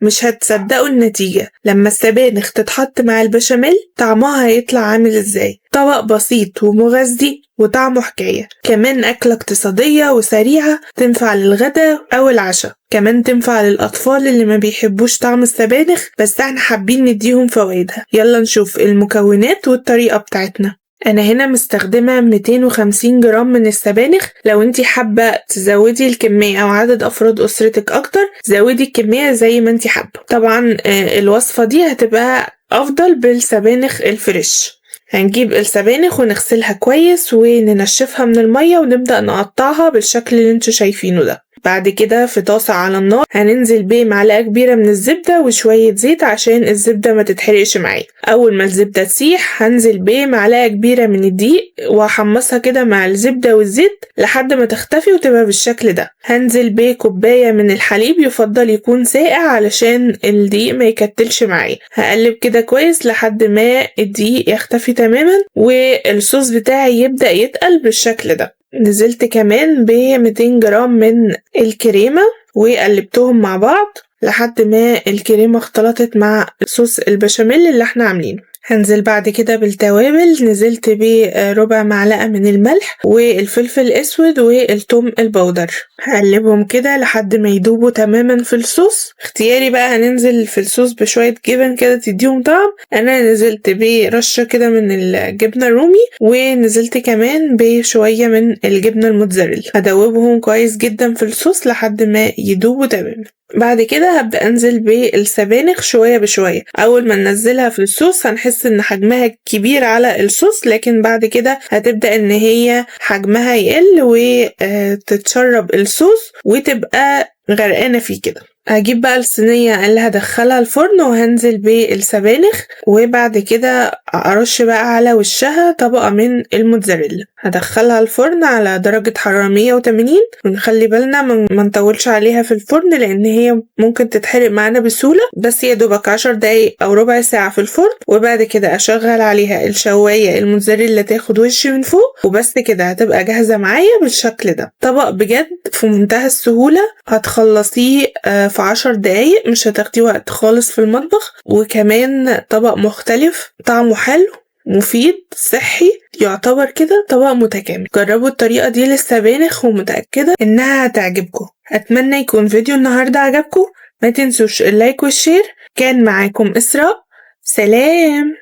مش هتصدقوا النتيجة لما السبانخ تتحط مع البشاميل طعمها هيطلع عامل ازاي. طبق بسيط ومغذي وطعمه حكاية، كمان أكلة اقتصادية وسريعة تنفع للغداء أو العشاء، كمان تنفع للأطفال اللي ما بيحبوش طعم السبانخ بس احنا حابين نديهم فوائدها. يلا نشوف المكونات والطريقة بتاعتنا. أنا هنا مستخدمة 250 جرام من السبانخ. لو انتي حابة تزودي الكمية أو عدد أفراد أسرتك أكتر زودي الكمية زي ما انتي حابة. طبعا الوصفة دي هتبقى أفضل بالسبانخ الفريش. هنجيب السبانخ ونغسلها كويس وننشفها من المية ونبدأ نقطعها بالشكل اللي انتوا شايفينه ده. بعد كده في طاسة على النار هننزل بمعلقة كبيرة من الزبدة وشوية زيت عشان الزبدة ما تتحرقش معايا. أول ما الزبدة تسيح هنزل بمعلقة كبيرة من الدقيق وهحمصها كده مع الزبدة والزيت لحد ما تختفي وتبقى بالشكل ده. هنزل بكوباية من الحليب، يفضل يكون ساقع علشان الدقيق ما يكتلش معايا. هقلب كده كويس لحد ما الدقيق يختفي تماما والصوص بتاعي يبدأ يتقل بالشكل ده. نزلت كمان ب 200 جرام من الكريمة وقلبتهم مع بعض لحد ما الكريمة اختلطت مع صوص البشاميل اللي احنا عاملينه. هنزل بعد كده بالتوابل. نزلت بربع معلقة من الملح والفلفل الأسود والثوم البودر. هقلبهم كده لحد ما يدوبوا تماما في الصوص. اختياري بقى هننزل في الصوص بشوية جبن كده تديهم طعم. انا نزلت برشة كده من الجبنة الرومي ونزلت كمان بشوية من الجبنة الموتزاريلا. هدوبهم كويس جدا في الصوص لحد ما يدوبوا تماما. بعد كده هبدأ انزل بالسبانخ شوية بشوية. اول ما ننزلها في الصوص هنحس ان حجمها كبير على الصوص، لكن بعد كده هتبدأ ان هي حجمها يقل وتتشرب الصوص وتبقى غرقانة فيه كده. هجيب بقى الصينية اللي هدخلها الفرن وهنزل بالسبانخ، وبعد كده ارش بقى على وشها طبقة من الموتزاريلا. هدخلها الفرن على درجة حرارة 180، ونخلي بالنا ما نطولش عليها في الفرن لان هي ممكن تتحرق معانا بسهولة. بس يا دوبك 10 دقايق او ربع ساعة في الفرن، وبعد كده اشغل عليها الشواية الموتزاريلا تاخد وش من فوق، وبس كده هتبقى جاهزة معايا بالشكل ده. طبق بجد في منتهى السهولة، هتخلصيه في 10 دقايق، مش هتاخدي وقت خالص في المطبخ. وكمان طبق مختلف، طعمه حلو، مفيد، صحي، يعتبر كده طبق متكامل. جربوا الطريقة دي للسبانخ ومتأكدة انها هتعجبكم. اتمنى يكون فيديو النهاردة عجبكم. ما تنسوش ال like وال share. كان معاكم إسراء، سلام.